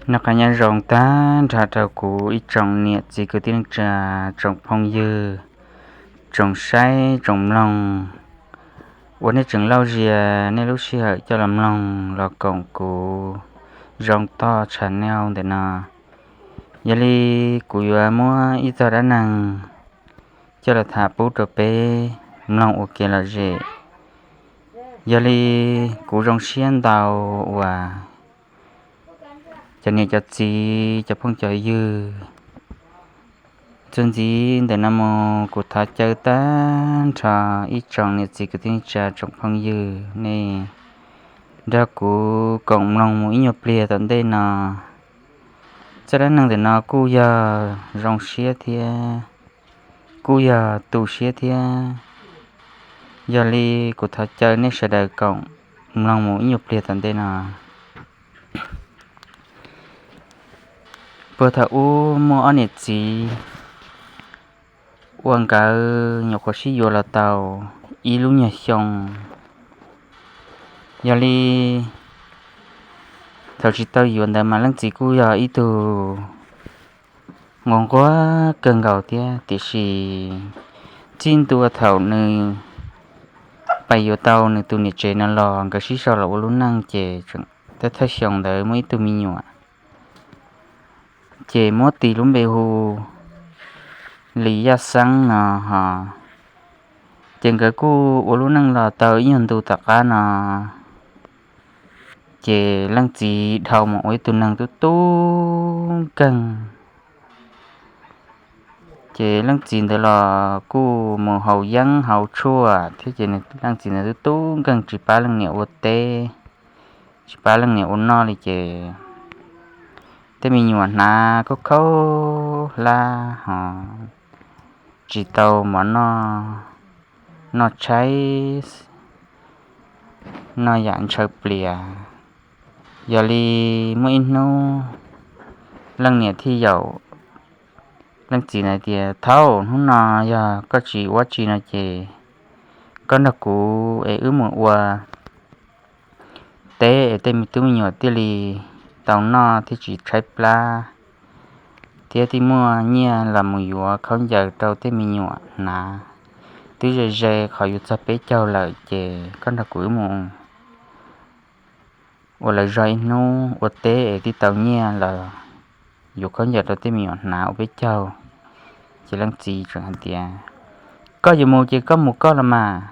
Noj qab nyob zoo tag nrho rau kuv ib tsoom niam txiv kwv tij neej tsa, tsoom phooj ywg, tsoom saib tsoom mloog uas nej tseem lauj zias nej lub sij hawm coj los mloog los koom kuv Zoo Toj channel ntawm no. Yog li kuv yuav muab ib txog dab neeg coj los tham pub rau peb mloog ua kev lom zem. Yog li kuv zoo siab ntau uas cov niam cov txiv cov phooj cov ywg, txuas ntxiv ntawm no mus kuv thov caw tag nrho ib tsoom niam txiv kwv tij neej tsa tsoom phooj ywg nej nrog kuv koom mloog mus ib nyuag pliag tom ntej no. Txoj dab neeg ntawm no kuj yog zoo siab thiab kuj yog tu siab thiab. Yog li kuv thov caw nej sawv daws koom mloog mus ib nyuag pliag tom ntej no. Puag thaum ub muaj ob niam txiv uas nkawd nyuam qhuav sib yuav los tau ib lub nyuag xyoo. Yog li thaum tsis tau yuav ntawd mas leej txiv kuj yog ib tug nquag nquag kawg nkaus thiab, tiam sis txij ntua thaum nws pais yuav tau nws tus niam tsev no los nkawd sib sau los ua lub neej ces thawj xyoo ntawd muaj ib tug me nyuam. Ces muab tis lub npe hu Lis Yaj Xeeb no ho. Ces nkawd kuj ua lub neej los tau ib nyuag ntu tom qab no, ces leej txiv dhau mus ua ib tug neeg tub tub nkeeg. Ces leej txiv ntawd los kuj mus haus yeeb haus tshuaj thiab ces leej txiv ntawd tub tub nkeeg tsis pab leej niam ua teb, tsis pab leej niam ua noj li ces tej me nyuam hnav khaub khaub hlab ho tsis tau mov noj, noj tshaib, noj yam ntshaw plias. Yog li muaj ib hnub leej niam thiaj yaum leej txiv na tias, Thaum hnub no yog koj tsis ua tsi no ces koj nrog kuv es wb mus ua teb es tej me tub me nyuam thiaj li tau noj thiab tsis tshaib plab, thiab thiaj muaj nyiaj los mus yuav khaub ncaws rau tej me nyuam hnav. Twb ze ze qhov yuav txog peb caug lawm ces koj nrog kuv wb mus ua lawv zog ib hnub ua teb es thiaj tau nyiaj los yuav khaub ncaws rau tej me nyuam hnav ua peb caug. Ces leej txiv tseem hais tias, Koj yuav mus ces koj mus koj los mas,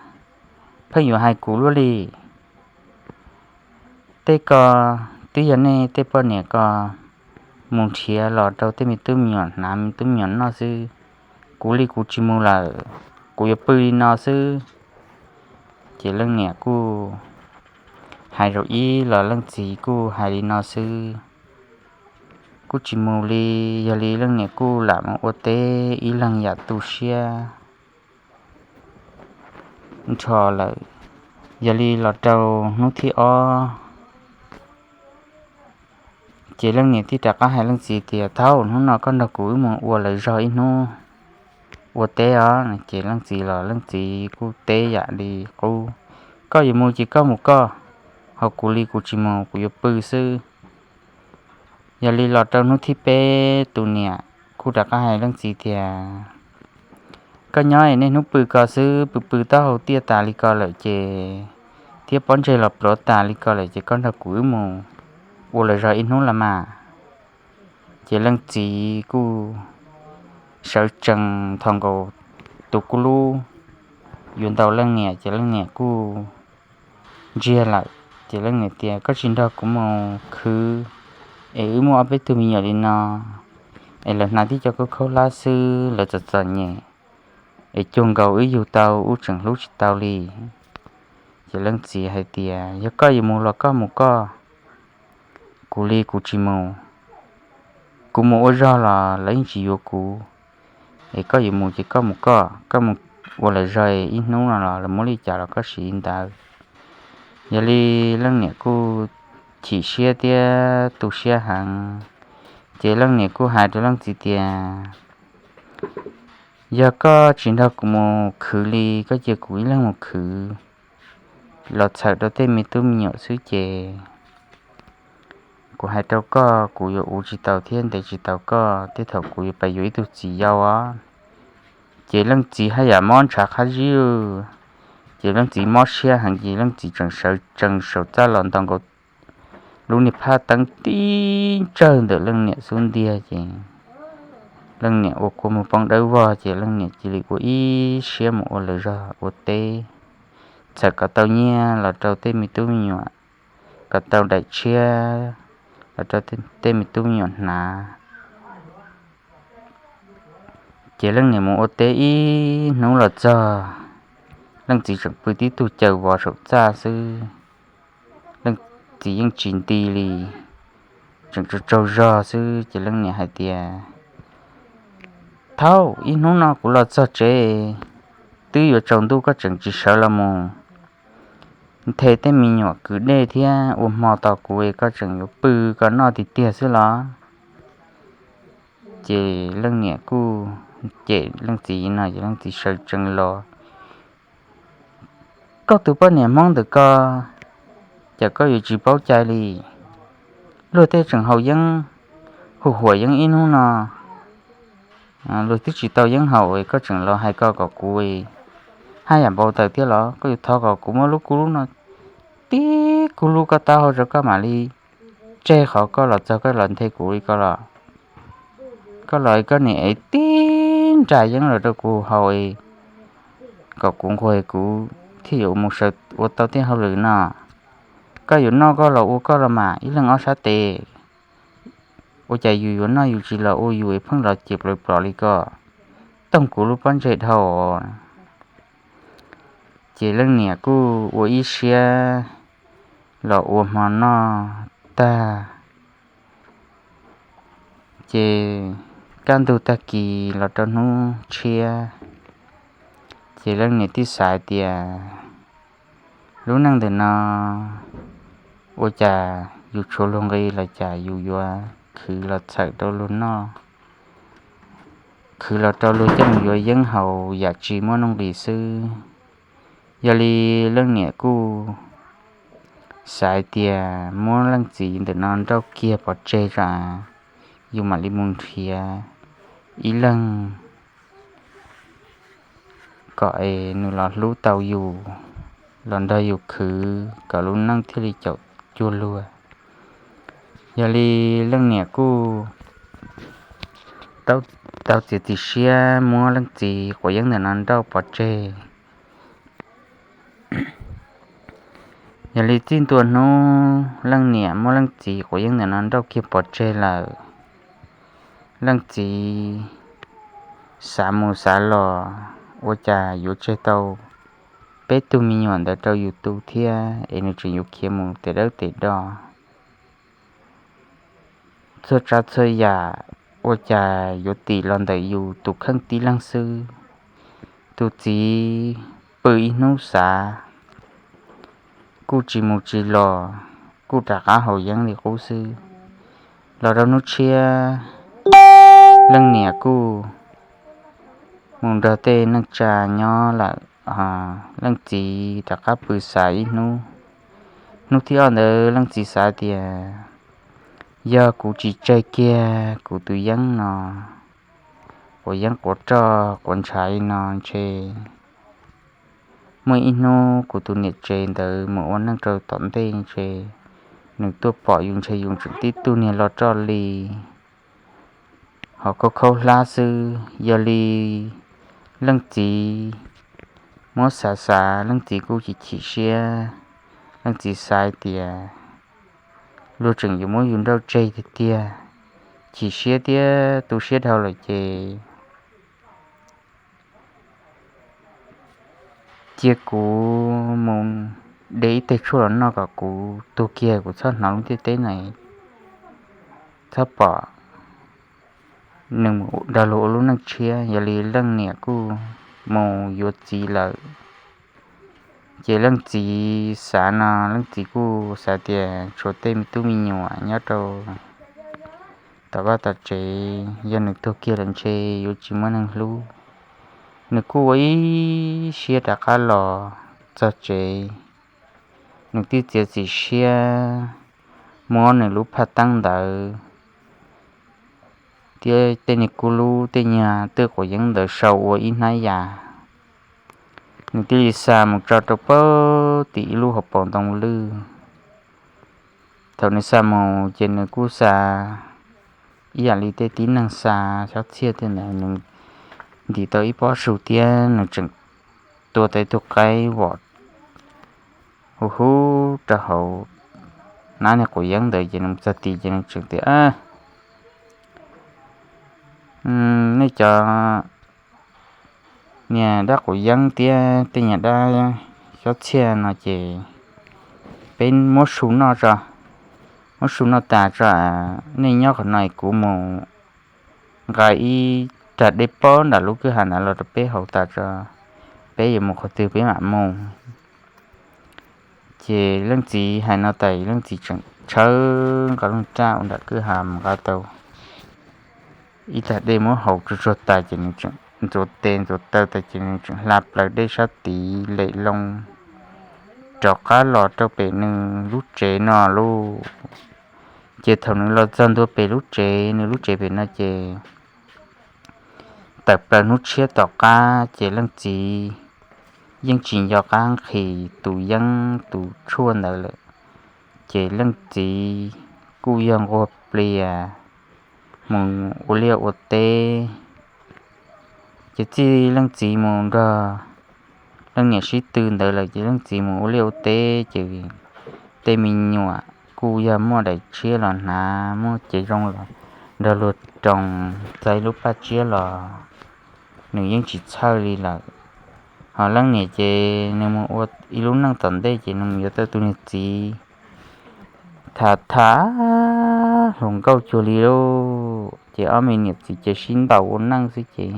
pheej yuav hais kuv luaj li. Tej ko twb yog nej tej poj niam ko mus nrhiav los rau tej me tub me nyuam hnav me tub me nyuam noj xwb. Kuv li kuv tsis mus lawm, kuv yuav pw li no xwb. Ces leej niam kuj hais zaum ib los leej txiv kuj hais li no xwb, kuj tsis mus li. Yog li leej niam kuj lam mus ua teb ib leeg yam tu siab nrho lawm. Yog li los rau hnub thib ob, ces leej niam thiaj rov qab hais leej txiv tias, Thaum hnub no koj nrog kuv wb mus ua lawv zog ib hnub ua teb os. Ces leej txiv los leej txiv kuj teb yam li qub, Koj yuav mus ces koj mus koj, ho kuv li kuv tsis mus, kuv yuav pw xwb. Yog li los rau hnub thib peb tus niam kuj rov qab hais leej txiv tias, Koj nyob es niaj hnub pw ko xwb, pw pw taub hau tiaj tas li ko lawm ces, thiab pob ntseg los pluav tas li ko lawm ces koj nrog kuv wb mus ua lawv zog ib hnub los mas. Ces leej txiv kuj sawv tsees thaum nkaus tus kuj lub yuav ntaus leej niam ces leej niam kuj ntsiag lawm. Ces leej niam tias, Koj tsis nrog kuv mus khwv es wb muaj ob peb tug me nyuam li no es lawv hnav tib co khaub khaub hlab xwb, lawv txom txom nyem es cuag nkaus wb yug tau wb tseem hlub tsis tau li. Ces leej txiv hais tias, Yog koj yuav mus los koj mus koj, kuv li kuv tsis mus. Kuv mus ua zog los lawv yeej tsis yuav kuv. Es koj yuav mus ces koj mus koj, koj mus ua lawv zog ib hnub no los lawv muab li cas los koj siv li ntawd. Yog li leej niam kuj chim siab thiab tu siab heev. Ces leej niam kuj hais rau leej txiv tias, Yog koj tsis nrog kuv mus khwv li, koj cia kuv ib leeg mus khwv los txhawm rau tej me tub me nyuam xwb ces Kuv hais rau koj, kuv yuav ua tsis tau thiab ntes tsis tau koj tej thaum kuv yuav pais yuav ib tug txiv yau os. Ces leej txiv haj yam mob ntshav qab zib. Ces leej txiv mob siab heev ces leej txiv tseem sawv tsees saum txaj los ntaus nkaus lub niag phaj teeb tib ntsawg ntawm leej niam xub ntiag ces leej niam ua kua muag poob dawb vog ces leej niam cia li ua ib siab mus ua lawv zog ua teb, txawm kom tau nyiaj los rau tej me tub me nyuam, kom tau daim tshiab los rau tej me tub me nyuam hnav. Ces leej niam mus ua teb ib hnub los txog, leej txiv tseem pw tib tug caws vov saum txaj xwb. Leej txiv yeej tsis nti li, tseem tsaug tsaug zog xwb ces leej niam hais tias, Thaum ib hnub no kuv los txog tsev, twb yuav tsaus ntuj koj tseem tsis sawv los mus nthe tej me nyuam kwv dej thiab ua hmo tos kuv, koj tseem yuav pw koj noj tiag tiag xwb los? Ces leej niam kuj cem leej txiv no ces leej txiv sawv tsees los, Koj tus poj niam Hmoob ntawm ko, cas koj yuav tsis paub cai li? Luag tej tseem haus yeeb, hu huam yeeb ib hnub no, luag twb tsis tau yeeb haus koj tseem los hais ko kom kuv haj yam npau taws thiab los? Koj yuav thov kom kuv muab lub kub lub no tib kub lub koj taub hau rau koj mam li tseg qhov koj los txog koj los nthe kuv li ko los? Koj los koj niam ev tib nra yeeb los rau kuv haus kom kuv nquag kuv thiaj yuav mus sawv ua tau tej hauj lwm no. Koj yuav noj koj los ua koj los mas ib leeg ob sab tes. Ua cas yus yuav noj yus tsis los ua yus pheej los ces plaws plos li ko, toog kuv lub pob ntseg dhau. Ces leej niam kuj ua ib siab los ua hmo noj tag. Ces kaj ntug tag kis los rau hnub tshiab, ces leej niam tib xav tias, Lub neej ntawm no ua cas yus tshuav luag nqi los cas yus yuav khwv los txhawm rau luag noj, khwv los rau luag coj mus yuav yeeb haus yam tsis muaj nuj nqis xwb. Yog li leej niam kuj xav tias muab leej txiv ntawm no nrauj kiag pov tseg tso, yus mam li mus nrhiav ib leeg kom es nws los hlub tau yus, los nrog yus khwv kom lub neej thiaj li caum cuag luag. Yog li leej niam kuj tau txiav txim siab muab leej txiv quav yeeb ntawm no nrauj pov tseg. Yog li txij ntua hnub leej niam muab leej txiv quav yeeb ntawm no nrauj kiag pov tseg lawm, leej txiv xav mus xav los ua cas yuav tseg tau peb tug me nyuam ntawd rau yus tu thiab es nws tseem yuav khiav mus tes dawb tes do. Txhua tsav txhua yam ua cas yuav tim los ntawm yus tus kheej tib leeg xwb. Tus txiv pw ib hnub xav kuj tsis mus tsis los, kuj rov qab haus yeeb li qub xwb. Los rau hnub tshiab, leej niam kuj mus nrog tej neej tsa nyob lawm, leej txiv rov qab pw xav ib hnub. Hnub thib ob ntawd leej txiv xav tias, Yog kuv tsis tseg kiag kuv tus yeeb no, quav yeeb quav roj quav ntshav li no ntshe muaj ib hnub kuv tus niam tsev ntawd mus ua neej rau tom ntej ntshe nws tuaj pom yus ntshe yus tseem tib tug niag lo roj li ho khaub khaub hlab xwb. Yog li leej txiv muab xav xav, leej txiv kuj chim chim siab. Leej txiv xav tias, Luag tseem yuav muab yus nrauj tseg tiag tiag, chim siab thiab tu siab dhau lawm ces cia kuv mus de ib teg tshuaj los noj kom kuv tuag kiag, kuv txhob hnov lub ntiaj teb no txhob pom nws mus nrog luag ua lub neej tshiab. Yog li leej niam kuj mus yuav txiv lawm. Ces leej txiv xav no leej txiv kuj xav tias tshuav tej me tub me nyuam nyob rau tom vaj tom tsev, yog nws tuag kiag lawm ntshe yuav tsis muaj neeg hlub. Nws kuj ua ib siab rov qab los txog tsev. Nws twb txiav txim siab muab nws lub phaj teeb ntawd thiab tej niag kub lub tej nyuag twj quav yeeb ntawd sau ua ib hnab yas. Nws thiaj li xa mus tso rau pem tim ib lub hauv paus ntoo lwj. Thaum nws xa mus ces nws kuj xa ib yam li tej tib neeg xa xyov txhiaj tej ntawd. Nws ntim tau ib pob su thiab nws tseem tua tau ib tug qaib vom huv huv rau hauv hnab niag quav yeeb ntawd ces nws txog tid ces nws tseem tias, Nej cov niag dab quav yeeb thiab tej niag dab xyov txhiaj no ces peb muab su noj tso, muab su noj tas tso. Nej nyob qhov no kuv mus nqa ib rag dej pob nram lub kwj ha ntawd los rau peb haus tas tso, peb yuav mus qhov twg peb mam mus. Ces leej txiv hais no tas leej txiv tseem tshawb nqa lub raj ua nram kwj ha mus nqa tau ib tag dej muab haus tsuag tsuag tas ces nws tseem ntxuav tes ntxuav taw tas ces nws tseem hla plaws dej sab tid lem loo rov qab los rau pem nws lub tsev no lauj. Ces thaum nws los txog ntua pem lub tsev, nws lub tsev pem no ces tawm plaws hnub tshiab tom qab ces leej txiv yeej tsis nco qab nqhis tus yeeb tus tshuaj ntawd lawm. Ces leej txiv kuj yog nquag plias mus ua liaj ua teb. Ces txij leej txiv mus nrog leej niam sib tw ntawd lawm ces leej txiv mus ua liaj ua teb ces tej me nyuam kuj yog muaj daim tshiab los hnav, muaj cev zoo los nrog luag roos, txog ib lub paj tsiab los nws yeej tsis txhawj li lawm. Ho leej niam ces nws mus ua ib lub neej tom ntej ces nws mus yuav tau tus niag txiv tham tham hluas nkauj cuag li lauj. Ces ob me niam txiv ces sib ntaus ua neej xwb ces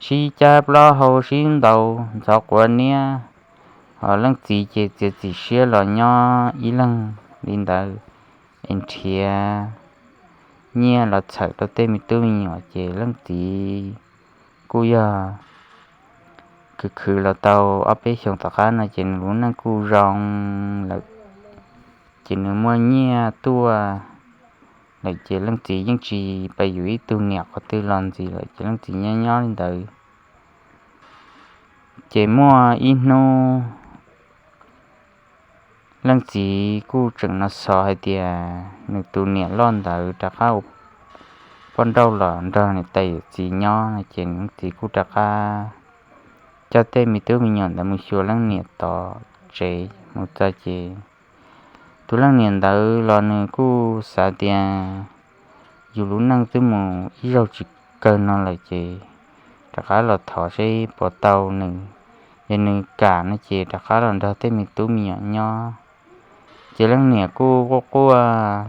sib cab plaub hau sib ntaus ntxhov quav niab. Ho leej txiv ces txiav txim siab los nyob ib leeg li ntawd es nrhiav nyiaj los txhawm rau tej me tub me nyuam ces leej txiv kuj yog khwv khwv los tau ob peb xyoos tom qab no ces nws lub neej kuj zoo lawm. Ces nws muaj nyiaj tuaj lawm ces leej txiv yeej tsis pab yus ib tug niam qhov twg los ntxiv lawm ces leej txiv nyob nyob li ntawd. Ces muaj ib hnub leej txiv kuj tseem no xov hais tias nws tus niam loj ntawd rov qab ua poj nrauj los nrog niam tais yawm txiv nyob no ces leej txiv kuj rov qab coj tej me tub me nyuam ntawd mus xyuas leej niam tom tsev mus txog ces tus leej niam ntawd los nws kuj xav tias yus lub neej twb mus ib zaug tsis kawg no lawm ces rov qab los thov seb puas tau nws, yog nws kam no ces rov qab los nrog tej me tub me nyuam nyob. Ces leej niam kuj quaj quaj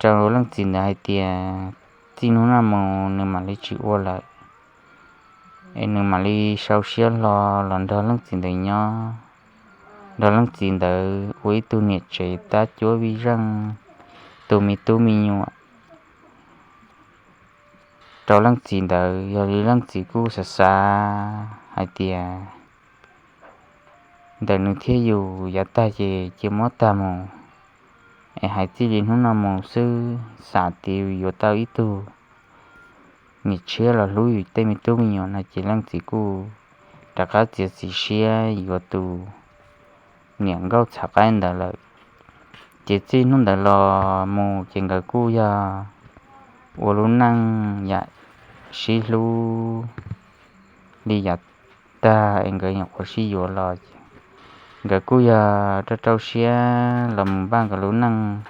rau leej txiv ntawd hais tias txij hnub no mus nws mam li tsis ua lawm, es nws mam li sau siab hlo los nrog leej txiv ntawd nyob, nrog leej txiv ntawd ua ib tug niam tsev tab cuab vij zeej tu me tub me nyuam rau leej txiv ntawd. Yog li leej txiv kuj xav xav hais tias ntawm nws thiab yus yav tag ces cia muab tag mus, es hais txij li hnub no mus xwb xav tias yuav tau ib tug niam tshiab los hlub yus tej me tub me nyuam no ces leej txiv kuj rov qab txiav txim siab yuav tus niam nkauj txhav qaib ntawd lawm. Ces txij hnub ntawd los mus ces nkawd kuj yog ua lub neej yam sib hlub li yav tag es nkawd nyuam qhuav sib yuav los ces nkawd kuj yog rau rau siab los mus npaj nkawd lub neej.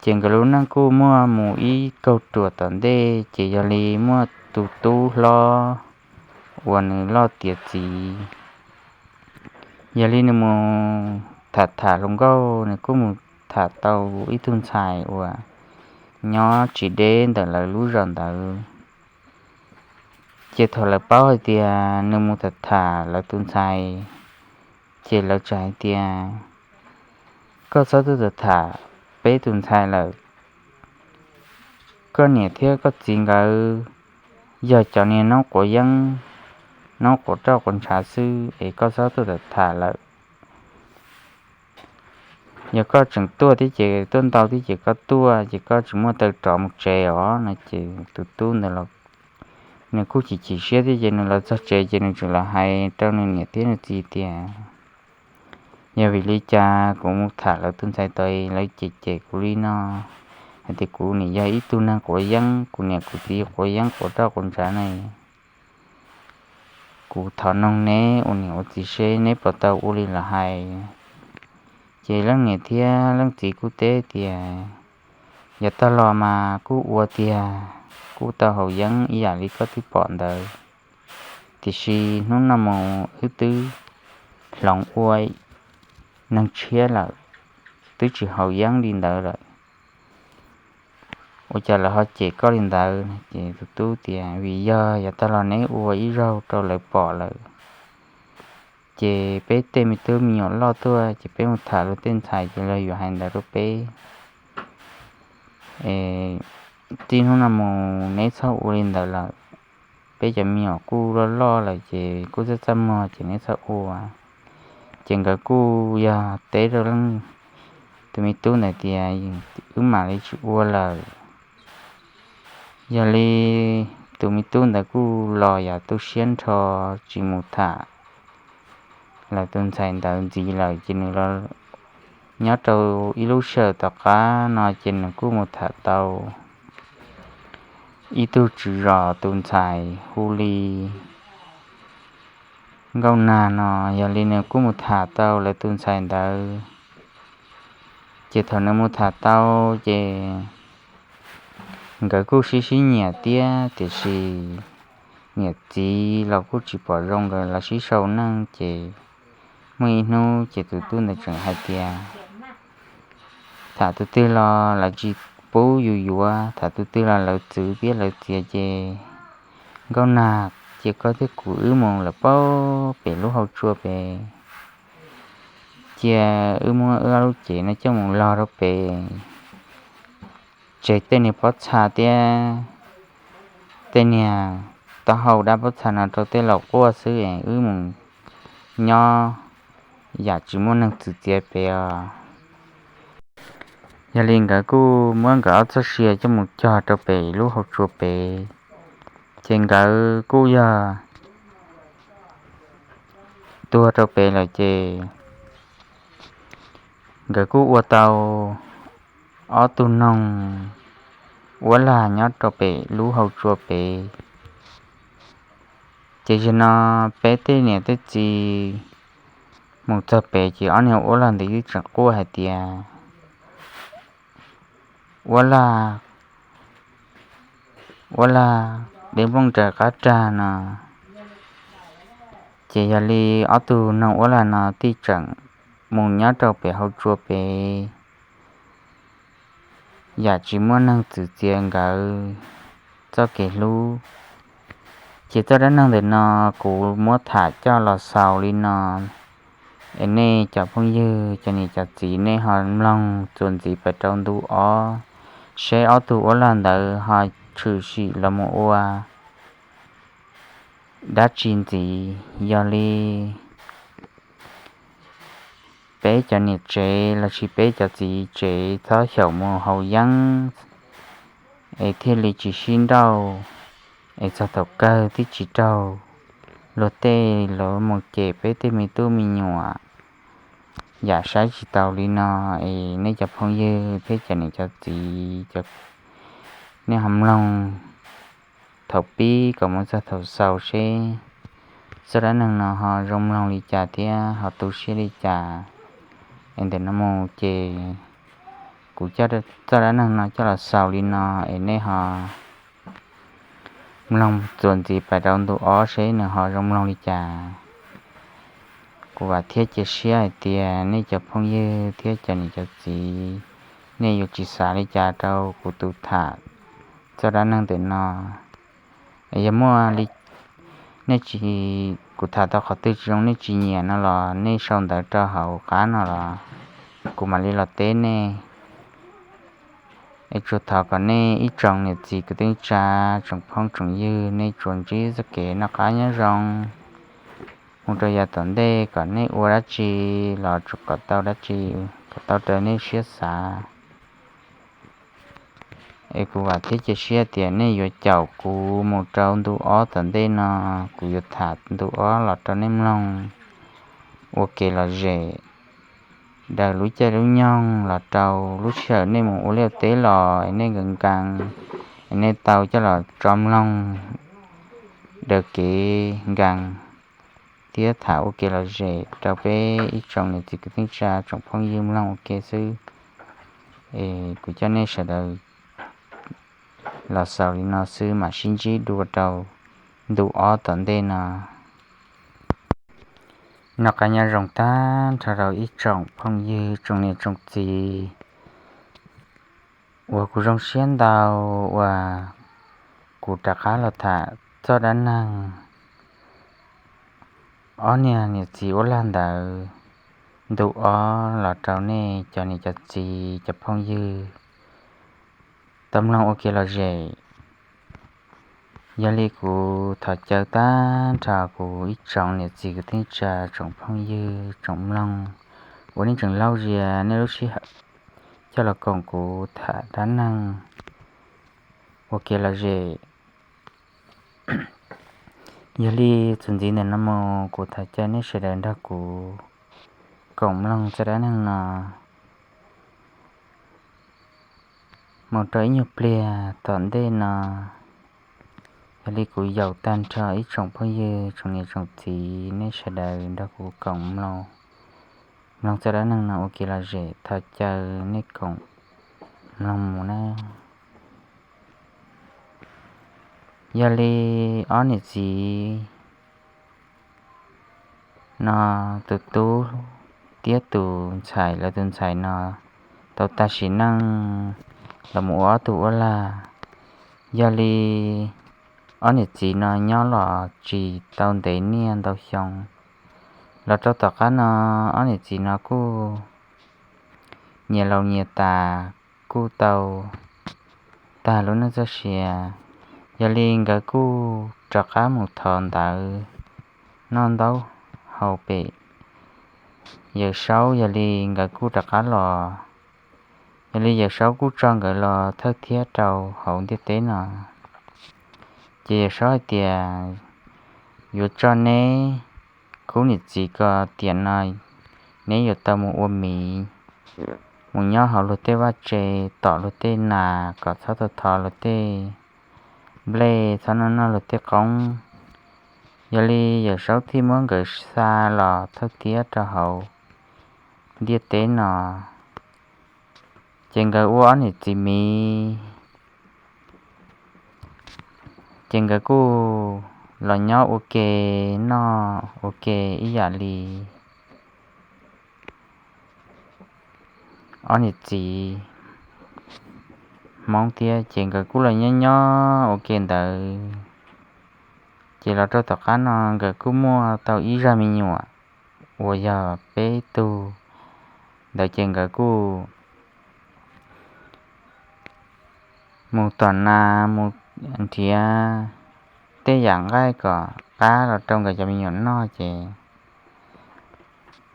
Ces nkawd lub neej kuj muaj mus ib kauj ruam tom ntej ces yog li muaj tus tub hlob uas nws loj tiav txiv, yog li nws mus tham tham hluas nkauj nws kuj mus tham tau ib tug ntxhais uas nyob tsis deb ntawm lawv lub zos ntawd. Ces thaum lawv paub hais tias nws mus tham tham lawv tus ntxhais, ces lawv txawm hais tias koj txhob tuaj tham tham peb tus ntxhais lawm. Koj niam thiab koj txiv nkawd yog cov niag noob quav yeeb, noob quav roj quav ntshav xwb es koj txhob tuaj tham tham lawm. Yog koj tseem tuaj thiab ces tuaj ntau thiab ces koj tuaj ces koj tsis muaj taw rov mus tsev os no ces tus tub ntawd los nws kuj chim chim siab thiab ces nws los txog tsev ces nws tseem los hais rau nws niam thiab nws txiv tias, yog vim li cas kuv mus tham lawv tus ntxhais tau lawv cem cem kuv li no, hais tias kuv nim yog ib tug neeg quav yeeb, kuv niam kuv txiv quav yeeb quav roj quav ntsav ne. Kuv thov noog neb ua niam ua txiv seb neb puas tau ua li lawv hais. Ces leej niam thiab leej txiv kuj teb tias, yav tag los mas kuj ua tiag, kuj tau haus yeeb ib yam li koj twb pom ntawd, tiam sis hnub no mus wb twb hloov ua neeg tshiab lawm, twb tsis haus yeeb li ntawd lawm. Ua cas lawv ho cem koj li ntawd? Ces tus tub tias, vim yog yav tag los neb ua ib zaug rau lawv pom lawm, ces peb tej me tub me nyuam loj tuaj ces peb mus tham luag tej ntxhais ces luag yuav hais ntawd rau peb. Txij hnub no mus neb txhob ua li ntawd lawm. Peb cov me nyuam kuj loj loj lawm ces kuj txaj txaj muag ces neb txhob ua. Ces nkawd kuj yog teb rau leej tus me tub ntawd tias, wb mam li tsis ua lawm. Yog li tus me tub ntawd kuj los yam tu siab nrho tsis mus tham lawv tus ntxhais ntawd ntxiv lawm ces nws los nyob rau ib lub sij hawm tom qab no ces nws kuj mus tham tau ib tug tswv zos tus ntxhais hu li Nkauj Nag no. Yog li nws kuj mus tham tau lawv tus ntxhais ntawd, ces thaum nws mus tham tau ces nkawd kuj sib sib nyiam thiab tiam sis niam txiv los kuj tsis pom zoo nkawd los sib sau neej ces muaj ib hnub ces tus tub ntawd tseem hais tias, tham tus twg los lawv tsis pub yus yuav, tham tus twg los lawv txwv thiab lawv txiav ces Nkauj Nag, cia koj thiab kuv wb mus lawm pab pem lub hauv tsua pem. Cia wb muab wb ob lub cev no coj mus log rau pem, tseg tej niag pob txha thiab tej niag taub hau dab pob txha no rau tej laus quaj xwb es wb mus nyob yam tsis muaj neeg txwv txiav pem os. Yog li nkawd kuj muab nkawd ob txoj sia coj mus cog rau pem lub hauv tsua pem, ces nkawd kuj yog tuag rau pem lawm ces nkawd kuj ua tau ob tug noog uab lag nyob rau pem lub hauv tsua pem. Ces zaum no peb tej niam tej txiv mus txog pem ces ob niag uab lag ntawd twb tseem quaj hais tias, uab lag, uab lag, dej nplooj nraim qab rag no. Ces yog li ob tug noog uab lag no tij tseem mus nyob rau pem hauv tsua pem yam tsis muaj neeg txwv txiav nkawd txoj kev hlub. Ces txoj dab neeg ntawm no kuv muab tham coj los xaus li no, es nej cov phooj ywg cov niam cov txiv nej ho mloog txuas ntxiv pais rau ntu ob, seb ob tug uab lag ntawd ho tshwm sim los mus ua dab tsi ntxiv. Yog li peb cov niam tsev los sis peb cov txiv tsev txhob xyaum mus haus yeeb es thiaj li tsis sib nrauj, es txog thaum kawg twb tsis raug luag tej lawv mus cem peb tej me tub me nyuam yam saib tsis taus li no. Es nej cov phooj ywg thiab cov niam cov txiv, nej ho mloog thaum pib kom mus txog thaum xaus seb txoj dab neeg no ho zoo mloog li cas thiab ho tu siab li cas. Es ntawm no mus ces kuv coj txoj dab neeg no coj los xaus li no, es nej ho mloog txuas ntxiv pais rau ntu ob seb nws ho zoo mloog li cas. Kuv vam thiab cia siab hais tias nej cov phooj ywg thiab cov niam cov txiv, nej yuav tsis xav li cas rau kuv tus tham txoj dab neeg ntawm no. Es yog muaj li, nej tsis, kuv tham tau qhov twg tsis zoo nej tsis nyiam no los nej sau ntawv rau hauv qab no los kuv mam li los teb nej. Es tsuas thov kom nej ib tsoom niam txiv kwv tij neej tsa, tsoom phooj tsoom ywg, nej tsuas ntsib txoj kev noj qab nyob zoo mus rau yav tom ntej, kom nej ua dab tsi los tsuas kom tau dab tsi. kom tau raws nej siab xav. Es kuv vam thiab cia siab tias nej yuav caum kuv mus rau ntu ob tom ntej no, kuv yuav tham ntu ob los rau nej mloog ua kev lom zem daws lub caij lub nyoog los rau lub sij hawm nej mus ua liaj teb los nej nkees nkees, nej tau coj los tso mloog daws kev nkees thiab tham ua kev lom zem rau peb ib tsoom niam txiv kwv tij neej tsa tsoom phooj ywg mloog ua ke xwb. Es kuv coj nej sawv daws los xaus li no xwb, mam sib ntsib dua rau ntu ob tom ntej no. Noj qab nyob zoo tag nrho rau ib tsoom phooj ywg tsoom niam tsoom txiv uas kuv zoo siab ntau uas kuv rov qab los tham txoj dab neeg ob niag niam txiv uab lag ntawd ntu ob los rau nej cov niam cov txiv cov phooj ywg tau mloog ua kev lom zem. Yog li kuv thov caw tag nrho kuv ib tsoom niam txiv kwv tij neej tsa tsoom phooj ywg tsoom mloog uas nej tseem laub zias nej lub sij hawm coj los koom kuv tham dab neeg ua kev lom zem. Yog li txuas ntxiv ntawm no mus kuv thov caw nej sawv daws nrog kuv koom mloog txoj dab neeg no mus rau ib nyuag pliag tom ntej no. Yog li kuv yaum tag nrho ib tsoom phooj ywg tsoom niam tsoom txiv nej sawv daws nrog kuv koom mloog, mloog txoj dab neeg no ua kev lom zem, thov caw nej koom mloog mus na. Yog li ob niam txiv no, tus tub thiab tus ntxhais, lawv tus ntxhais no tau tag sim neej los mus ua ob tug uab lag. Yog li ob niam txiv no nyob los tsis tau ntev niaj ntau xyoo, los rau tom qab no ob niam txiv no kuj nyias laus nyias tas, kuj tau tag lub neej txoj sia. Yog li nkawd kuj rov qab mus thov ntawv noj ntaub haus pem Yawm Saub, yog li nkawd kuj rov qab los. Yog li Yawm Saub kuj tso nkawd los thawj thiab rau hauv ntiaj teb no. Ces Yawm Saub hais tias, yuav tso neb khub niam txiv ko tiam no neb yuav tau mus ua miv, mus nyob hauv luag tej vaj tse, tom luag tej nas kom txhob tau thov luag tej nplej, txhob noj noj luag tej qoob. Yog li Yawm Saub thiaj muab nkawd xa los thawj thiab rau hauv ntiaj teb no. Ces nkawd ua ob niam txiv miv, ces nkawd kuj los nyob ua ke, noj ua ke ib yam li ob niam txiv Hmoob thiab. Ces nkawd kuj los nyob nyob ua ke ntawd, ces los rau tom qab no nkawd kuj muaj tau ib zaj me nyuam uas yog peb tug ntawd. Ces nkawd kuj mus tom nas mus nrhiav tej yam nqaij kom qab los rau nkawd cov me nyuam noj. Ces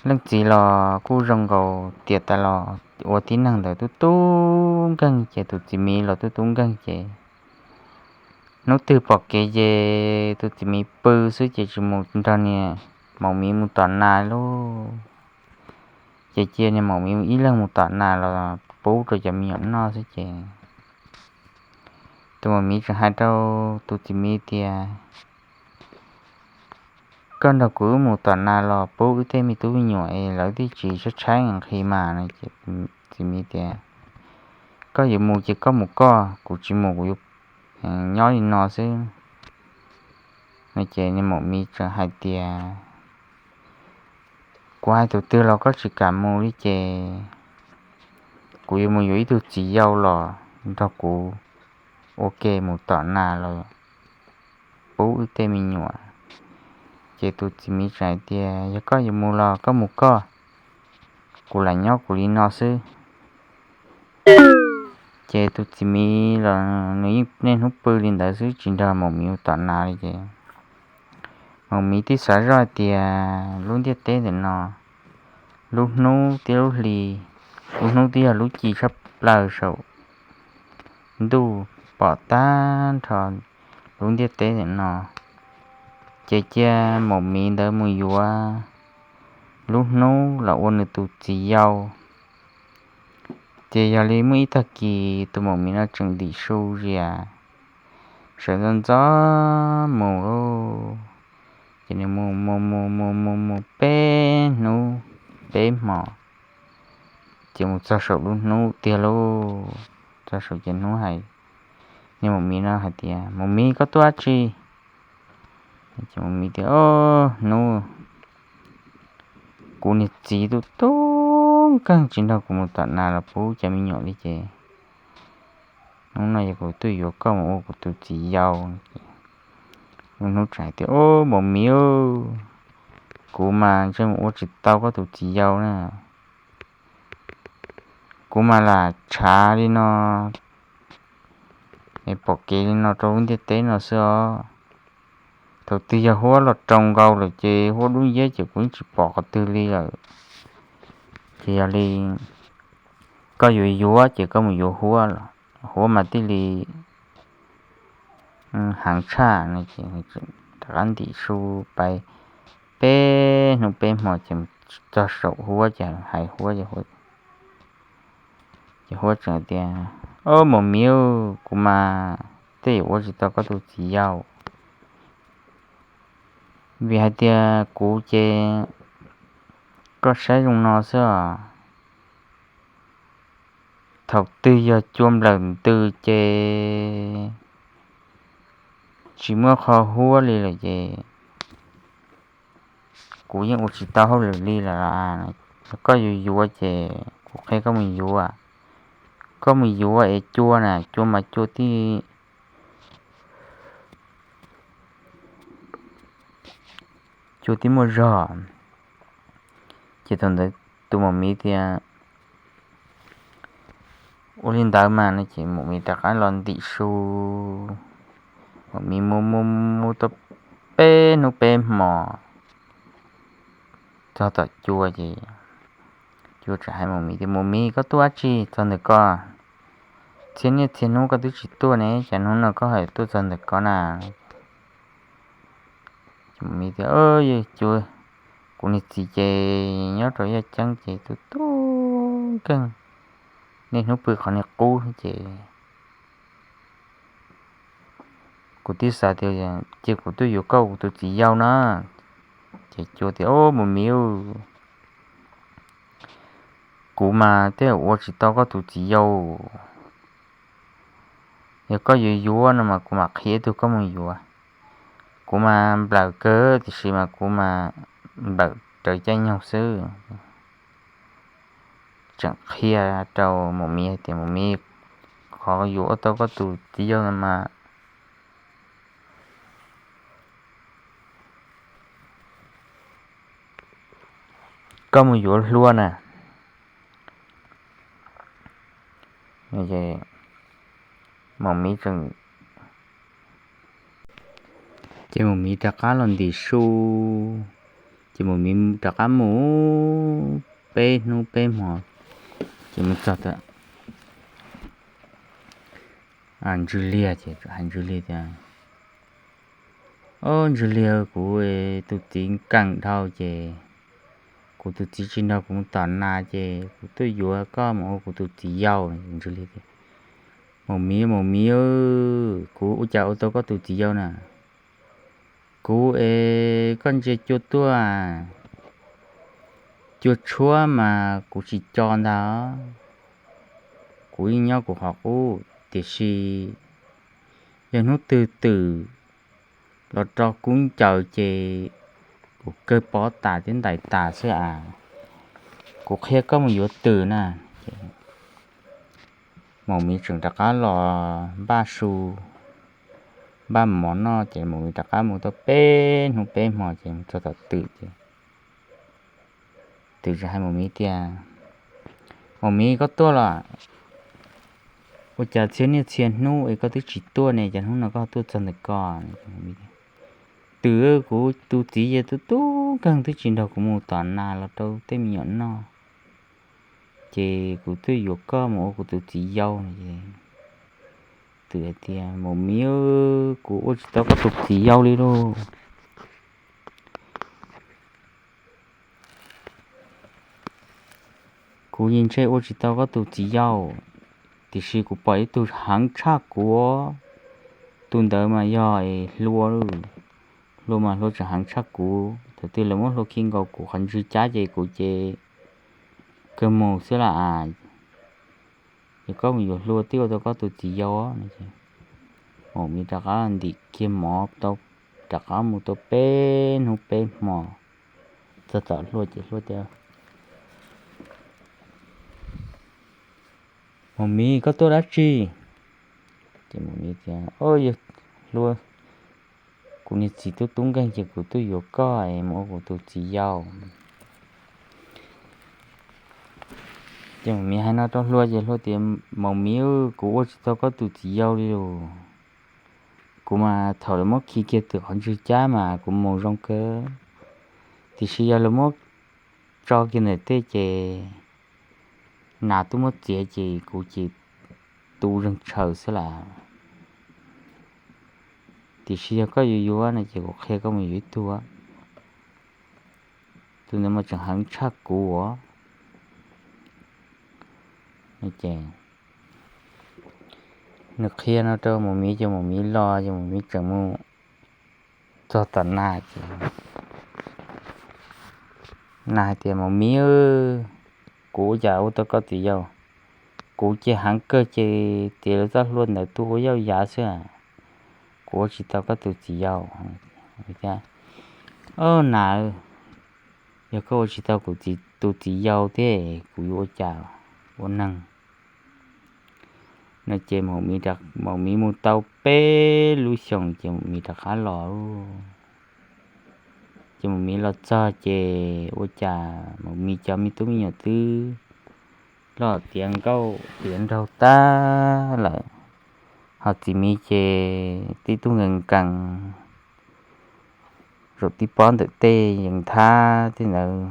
leej txiv los kuj zoo nkaus tiam tas los ua tib neeg ntawd tub tub nkeeg, ces tus txiv miv los tub tub nkeeg. Ces hnub twg pom kev ces tus txiv miv pw xwb ces tsis mus nrog niag maum miv mus tom nas lauj. Ces cia niag maum miv ib leeg mus tom nas los pub rau cov me nyuam noj xwb. Ces tus maum miv tseem hais rau tus txiv miv tias, koj nrog kuv wb mus tom nas los pub wb tej me tub me nyuam es lawv twb tsis tshaib tshaib nqhis mas no. Ces txiv miv tias, koj yuav mus ces koj mus koj, kuv tsis mus, kuv yuav nyob li no xwb no. Ces niag maum miv tseem hais tias, kuv hais tus twg los koj tsis kam mus li ces kuv yuav mus yuav ib tug txiv yau los nrog kuv ua ke mus tom nas los pub wb tej me nyuam. Ces tus txiv miv tseem hais tias, yog koj yuav mus los koj mus koj, kuv lam nyob kuv li no xwb. Ces tus txiv miv los nws yeej niaj hnub pw li ntawd xwb tsis nrog maum miv mus tom nas li. Ces maum miv twb xav zoj hais tias lub ntiaj teb ntawm no lub hnub thiab lub hli Lub hnub twb yog lub ci tshaj plaws saum ntuj pom tag nrho lub ntiaj teb no. Ces cia maum miv ntawd mus yuav lub hnub los ua nws tus txiv yau. Ces yog li muaj ib tag kis tus maum miv no tseem ntim su zias sawv ntxov ntxov mus lauj. Ces nws mus mus mus mus mus mus peb hnub peb hmo, ces mus txog saum lub hnub tiag lauj. Txog saum ces hnub hais, niag maum miv no hais tias, Maum miv, koj tuaj dab tsi? Ces maum miv tias, Hnub, kuv niag txiv tub tub nkeeg tsis nrog kuv mus tom nas los pub cov me nyuam li ces hnub no yog kuv tuaj yuav koj mus ua kuv tus txiv yau. Lub hnub tseem hais tias, Ub, maum miv, kuv mas ntshe mus ua tsis tau koj tus txiv yau na. Kuv mas lam tshav li no, pom kev li no rau lub ntiaj teb no xwb os. Thaum twg yog huab los raus nkaus lawm ces huab dub nciab ces kuv yeej tsis pom qhov twg li lawm. Ces yog li koj yuav yuav ces koj mus yuav huab los, huab mas thiaj li heev tshaj no. Ces rov qab ntim su pais peb hnub peb hmo ces txog saum huab ces hais huab, ces huab tseem tias, Ob, maum miv, kuv mas tej zaum ua tsis tau koj tus txiv yau, vim hais tias kuv ces koj saib zoo no xwb os, thaum twg yog cua nplawm ntws ces tsis muaj qhov huab li lawm ces kuv yeej ua tsis tau hauj lwm li lawm. Yog koj yuav yuav ces kuv qhia koj mus yuav. Koj mus yuav es cua na, cua mas cua tib, cua tib muaj zog. Ces thaum ntawd tus maum miv tias, Ua li ntawd mas no ces maum miv rov qab los ntim su. Maum miv mus mus mus tau peb hnub peb hmo txog tom cua ces cua tseem hais maum miv tias, Maum miv, koj tuaj dab tsi txog ntawm ko? Txhia niaj txhia hnub koj twb tsis tuaj ne, cas hnub no koj ho tuaj txog ntawm ko na? Ces maum miv tias, Cua, kuv niag txiv ces nyob rau yaj ceeb ces tub tub nkeeg, niaj hnub pw qhov niag qub ces kuv twb xav tias cia kuv tuaj yuav koj ua kuv tus txiv yau na. Ces cua tias, Ob, maum miv, kuv mas tej zaum ua tsis tau koj tus txiv yau. Yog koj yuav yuav no mas kuv mam qhia ib tug koj mus yuav. Kuv mas nplawm kawg tiam sis mas kuv mas nplawm raws caij nyoog xwb. Tseem qhia rau maum miv hais tias, Maum miv, qhov yuav ua tau koj tus txiv yau no mas koj mus yuav hlua na. Maum miv tseem, ces maum miv rov qab los ntim su, ces maum miv rov qab mus peb hnub peb hmo, ces mus txog tom Ntswg Liag, ces hais Ntswg Liag tias, Ob, Ntswg Liag, kuv tus txiv nkeeg dhau ces kuv tus txiv tsis nrog kuv mus tom nas ces kuv tuaj yuav koj mus ua kuv tus txiv yau. Ntswg Liag tias, Maum miv, maum miv, kuv ua cas ua tau koj tus txiv yau na? Kuv es koj ntsia cua tuaj, cua tshuab mas kuv tsis co ntag. Kuv yeej nyob kuv qhov qub, tiam sis yog hnub twg twm los rau kub ncaws ces kuv kawg pob tas thiab ntais tas xwb as. Kuv qhia koj mus yuav twm na. Maum miv tseem rov qab los npaj su, npaj mov noj, ces maum miv rov qab mus tau peb hnub peb hmo ces mus txog tom twm ces twm tseem hais maum miv tias, Maum miv, koj tuaj los? Ua cas txhia niaj txhia hnub es koj twb tsis tuaj ne, cas hnub no koj tuaj txog ntawm ko? Twm, kuv tus txiv ces tub tub nkeeg twb tsis nrog kuv mus tom nas los rau tej me nyuam noj, ces kuv twb yuav koj mus ua kuv tus txiv yau no es. Twm hais tias, Maum Miv, kuv ua tsis tau koj tus txiv yau li lauj. Kuv yeej ntshe ua tsis tau koj tus txiv yau, tiam sis kuv pom ib tug heev tshaj kuv, tus ntawd mas yog hlua, hlua mas hlua tseem heev tshaj kuv. Thaum twg lawv muab hlua khi nkaus kuv qhov ntswg cab ces kuv ces kawg mus xwb las. Yog koj mus yuav hlua twb ua tau koj tus txiv yau no. Maum Miv rov qab ntim kiag mov, rov qab mus tau peb hnub peb hmo, txog tom hlua ces hlua tias, Maum Miv, koj tuaj dab tsi? Ces Maum Miv tias, Hlua, kuv niag txiv tub tub nkeeg ces kuv tuaj yuav koj es mus ua kuv tus txiv yau. Ces Maum Miv hais no rau hlua ces hlua tias, Maum Miv, kuv ua tsis tau koj tus txiv yau li lauj. Kuv mas thaum lawv muab khi kiag twm qhov ntswg cab mas kuv mus zoo kawg, tiam sis yog lawv muab tso kiag ntawm tej ces nas twb muab txiav ces kuv ces tu zeeg tshaws xwb las. Tiam sis yog koj yuav yuav no ces kuv qhia koj mus yuav ib tug, tus ntawd mas tseem heev tshaj kuv os. Ces nws qhia no rau Maum Miv ces Maum Miv los ces Maum Miv tseem mus txog tom nas ces nas hais tias, Maum Miv, kuv ua cas ua tau koj txiv yau? Kuv ces heev kawg ces tias lawv txoj hlua ntawd tuaj ua yauj yav xwb, kuv ua tsis tau koj tus txiv yau. Au nas, yog koj ua tsis tau kuv tus txiv yau thiab kuv yuav ua cas ua neeg? No ces Maum Miv mus tau peb lub xyoos ces Maum Miv rov qab los. Ces Maum Miv los txog ces ua cas Maum Miv cov me tub me nyuam twb loj tiav nkauj tiav nraug tag lawm, ho txiv Miv ces tib tug nkees nkees, zaum tib pob ntawm tej yees thab tej ntawd.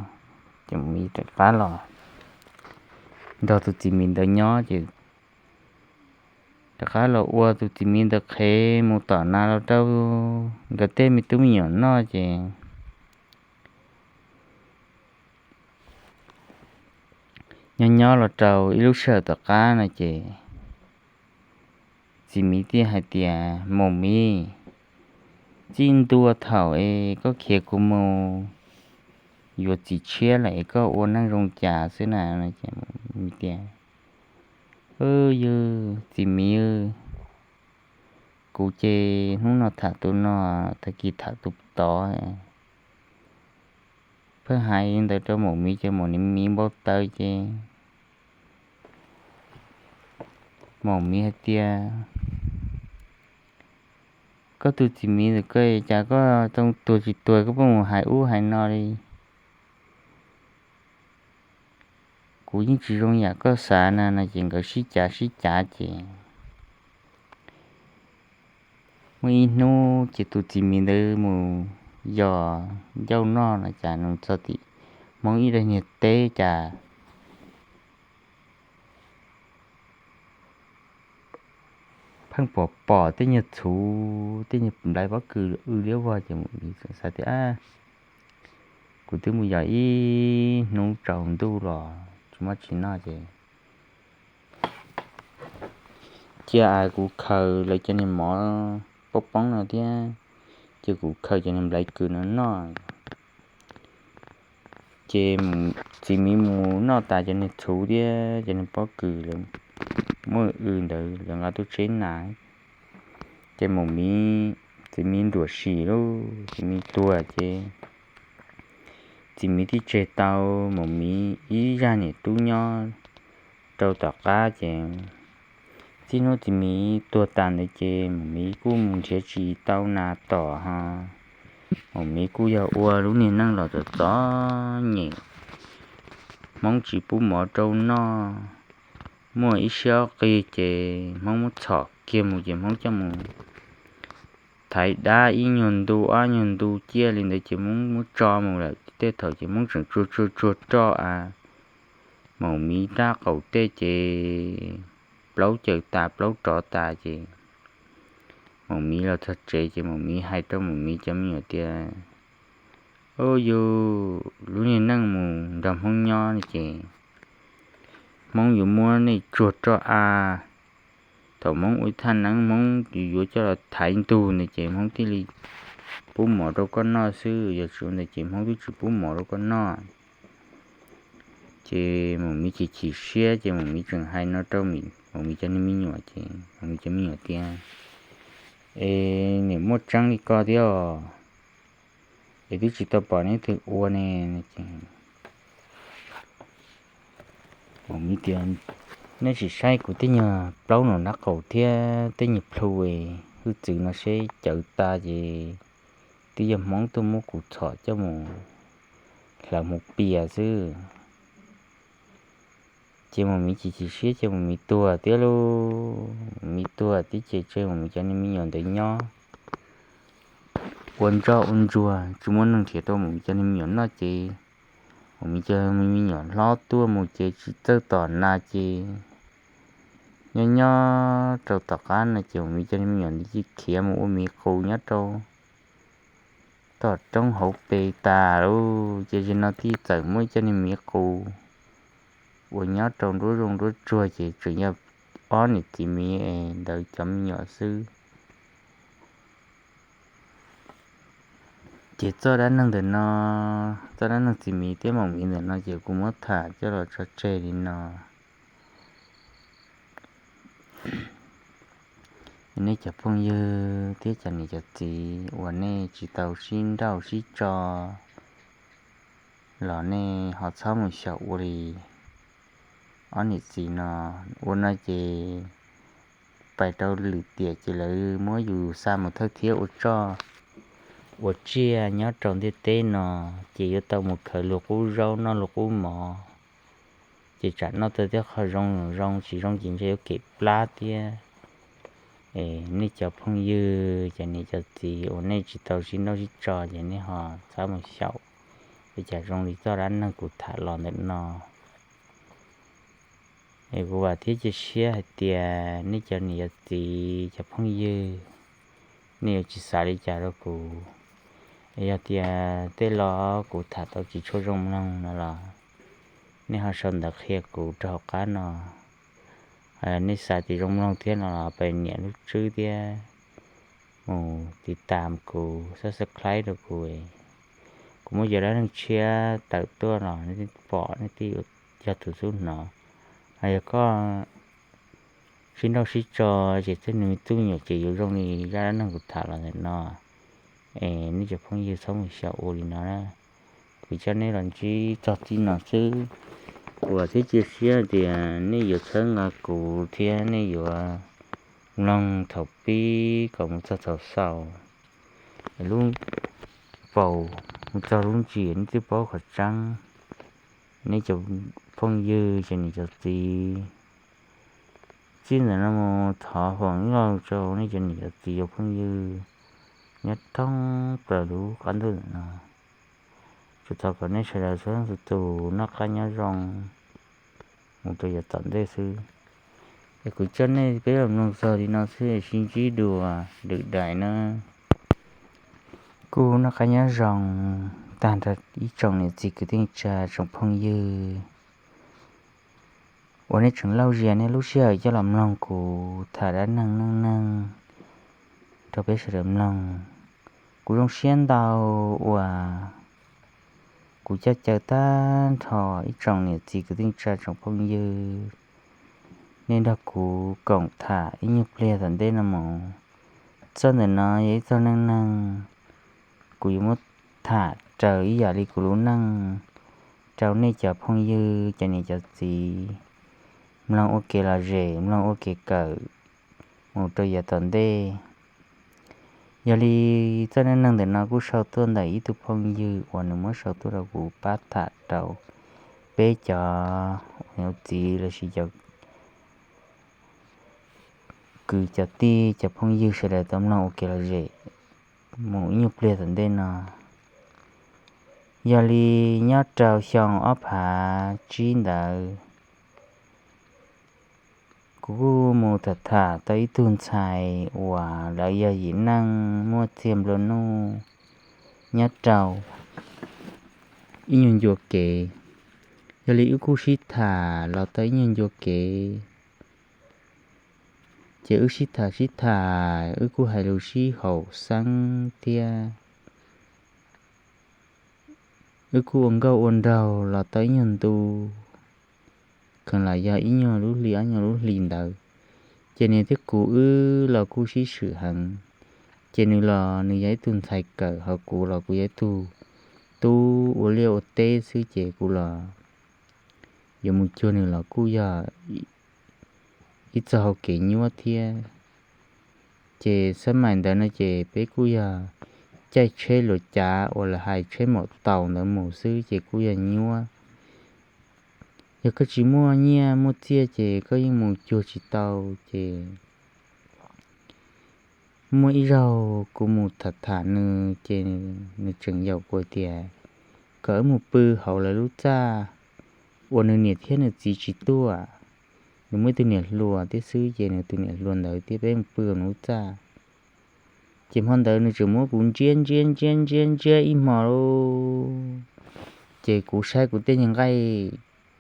Ces Maum Miv rov qab los nrog tus txiv Miv ntawd nyob ces rov qab los ua tus txiv Miv ntawd qhev mus tom nas los rau nkawd tej me tub me nyuam noj ces nyob nyob los rau ib lub sij hawm tom qab no ces txiv Miv thiaj hais tias, Maum Miv, txij ntua thaum es koj khiav kuv mus yuav txiv tshiab lawm es koj ua neej zoo cas xwb na? Tias, Yog txiv Miv, kuv ces hnub no tham tus no, tag kis tham tus tod, pheej hais li ntawd rau Maum Miv ces Maum Miv npau taws ces Maum Miv hais tias, Koj tus txiv Miv ntawm koj cas koj txooj tuag tsis tuag koj pheej mus hais ub hais no li? Kuv yeej tsis zoo yam koj xav na. No ces nkawd sib cav sib cav ces muaj ib hnub ces tus txiv Miv ntawd mus yos ncauj noj no cas nws txog tim Hmoob ib daig niag teb cas pheej pom pom tej nyuag txhuv tej nyuag nplai pob kws w liab vog ces Maum Miv xav tias, Kuv twb mus yos ib hnub tsaus ntuj los tsis muaj tsis noj ces cia kuv khaws lawv cov niag mov poob poob no thiab, cia kuv khaws cov niag nplai kws no noj. Ces txiv Miv mus noj tas cov niag txhuv thiab cov niag pob kws lawv muab w ntawd lawv nqa tuaj tseb nas. Ces Maum Miv, txiv Miv nruam sim lauj, txiv Miv tuag ces txiv Miv thiaj tseg tau Maum Miv ib zaj niam tub nyob rau tom qab ces txij hnub txiv Miv tuag tas ntawd ces Maum Miv kuj mus nrhiav tsis tau nas tom ho Maum Miv kuj yog ua lub niag neej los txom txom nyem, Hmoob tsis pub mov rau noj. Muaj ib siab ob qig ces Hmoob muab txhom kiag mus ces Hmoob coj mus thaiv dab ib nyuag ntu ob nyuag ntu ciaj li ntawd ces Hmoob muab tso mus lawm. Tej thaum ces Hmoob tseem tsuag tsuag tsuag roj a, Maum Miv rab qaum teb ces plaub caws tas plaub rov tas ces Maum Miv los txog tsev ces Maum Miv hais rau Maum Miv cov me nyuam tias, Ub, yus lub niag neej mus nrog Hmoob nyob no ces Hmoob yuav muab nej tsuag roj av. Thaum Hmoob ua thaj neeb Hmoob yuav coj los thaiv ntug ntawd ces Hmoob thiaj li pub mov rau koj noj xwb, yog tsis ua ntawd ces Hmoob twb tsis pub mov rau koj noj. Ces Maum Miv chim chim siab ces Maum Miv tseem hais no rau Maum Miv cov niag me nyuam ces Maum Miv cov me nyuam tias, Es niam muaj tseeb li ko thiab os, es twb tsis tau pom neb twg ua ne. Ces Maum Miv tias, Nej tsis saib kuv tej nyuag plaub nram nraub qaum thiab tej nyuag plhu hwj txwv no seb cawv tas ces twb yog Hmoob tuaj muab kuv txhom coj mus hlawv mus pias xwb. Ces Maum Miv chim chim siab ces Maum Miv tuag thiab lauj. Maum Miv tuag thiab ces tseg Maum Miv cov niag me nyuam ntawd nyob ua ntsoj ua ntsuag tsis muaj neeg nrhiav rau Maum Miv cov niag me nyuam noj ces Maum Miv cov me nyuam hlob tuaj mus ces tsis txawj tom nas ces nyob nyob rau tom qab no ces Maum Miv cov niag me nyuam ntawd cia li khiav mus ua miv qus nyob rau tom roob hauv pes tas lauj. Ces zaum no thiaj txawm muaj ib co niag miv qus uas nyob rau nruab zoov nruab tsuag ces tseem yog ob niam txiv miv ntawd cov me nyuam xwb. Ces txoj dab neeg ntawm no, txoj dab neeg txiv miv thiab maum miv ntawm no ces kuv muab tham coj los tso tseg li no. Nej cov phooj ywg thiab cov niam cov txiv uas nej tsis tau sib nrauj sib tso los nej ho txhob mus xyaum ua li ob niam txiv no. Ua no ces pais rau lwm tiam ces lawv muab yus xa mus thawj thiab ua tsoj ua tsiaj nyob rau ntiaj teb no, ces yuav tau mus khaws luag qub zaub noj luag qub mov, ces tsam noj tau tej qho zoo zoo, tsis zoo ces ntshe yuav kem plab thiab. Nej cov phooj ywg cov niam cov txiv uas nej tsis tau sib nrauj sib tso ces nej ho txhob mus xyaum ua cas zoo li txoj dab neeg kuv tham los ntawm no. Es kuv vam thiab cia siab hais tias nej cov niam cov txiv cov phooj ywg, nej yuav tsis xav li cas rau kuv. Yog tias tej lo kuv tham tau tsis tshua zoo mloog no los nej ho sau ntawv qhia kuv rau hauv qab no. Nej xav tias zoo mloog thiab no los pab nias lub tswb thiab mus tiv tam kuv, subscribe rau kuv. Kuv muab cov dab neeg tshiab tawm tuaj los nej pom nej twb yuav yog tus xub hnov. Hos yog koj sib nrauj sib tso ces tej me tub me nyuam ces yuav zoo li zaj dab neeg kuv tham los ntawm no. Es nej cov phooj ywg txhob mus xyaum ua li no na. Kuv coj nej los ntsib txog txij no xwb. Kuv vam thiab cia siab tias nej yuav txhawb nqa kuv thiab nej yuav mloog thaum pib kom mus txog thaum xaus. Lub paus mus txog lub ntsis nej twb paub qhov tseeb. Nej cov phooj ywg cov niam cov txiv, txij ntawm no mus thov foom ib lo lus rau nej cov niam cov txiv cov phooj ywg nyob thoob plaws lub qab ntuj ntawm no. Tsuas thov kom nej sawv daws txhua leej txhua tus noj qab nyob zoo mus rau yav tom ntej xwb. Es kuv coj nej peb los mloog txog li no xwb, sib ntsib dua lwm daim na. Kuv noj qab nyob zoo tag nrho ib tsoom niam txiv kwv tij neej tsa tsoom phooj ywg uas nej tseem lauj zias nej lub sij hawm coj los mloog kuv tham dab neeg neej neeg rau peb sawv daws mloog. Kuv zoo siab ntau uas kuv coj caw tag nrho ib tsoom niam txiv kwv tij neej tsa tsoom phooj ywg, nej nrog kuv koom tham ib nyuag pliag tom ntej no mus. Txoj ntawm no yog ib txoj neej neeg kuv yuav muab tham raws ib yam li kuv lub neej rau nej cov phooj ywg cov niam cov txiv mloog ua kev lom zem, mloog ua kev kawm mus rau yav tom ntej. Yog li txoj neej neeg ntawm no kuj sau tuaj ntawm ib tug phooj ywg uas nws muab sau tuaj rau kuv pab tham rau peb cov niam txiv lossis cov kwv cov tij cov phooj ywg sawv daws tau mloog ua kev lom zem mus ib nyuag pliag tom ntej no. Yog li nyob rau xyoo ob phav tsib ntawd, Kuv kuj mus tham tham tau ib tug ntxhais uas lawv yog yim neej muaj txiag nplua nuj nyob rau ib nyuag ncua kev. Yog li wb kuj sib tham los tau ib nyuag ncua kev, ces wb sib tham sib tham wb kuj hais lus sib haum xeeb thiab wb kuj ua nkauj ua nraug los tau ib nyuag ntu, kheev lam yog ib nyuag lub hli ob nyuag lub hli ntawd. Ces nws thiab kuv wb los kuj sib swm heev. Ces nws los nws yog ib tug ntxhais kawm, ho kuv los kuv yog ib tug tub ua liaj ua teb xwb, ces kuv los yuav mus cuag nws los kuj yog ib txoj hau kev nyuab thiab. Ces xab mais ntawd no ces peb kuj yog caij tsheb luav cav uas lawv hais tsheb maum taus ntawd mus xwb ces kuj yog nyuab. Yog koj tsis muaj nyiaj muaj txiaj ces koj yeej mus cuag tsis tau. Ces muaj ib zaug kuv mus tham tham nws ces nws tseem yaum kuv tias kom wb mus pw hauv lawv lub txaj uas nws niam thiab nws txiv tsis tuaj. Nws muaj ib tug niam hluas thiab xwb ces nws tus niam hluas ntawd thiab peb mus pw hauv nws lub txaj. Ces hmo ntawd nws tseem muab kuv ntsiab ntsiab ntsiab ntsiab ntsiab ib hmo lauj. Ces kuv saib kuv tej nyuag nqaij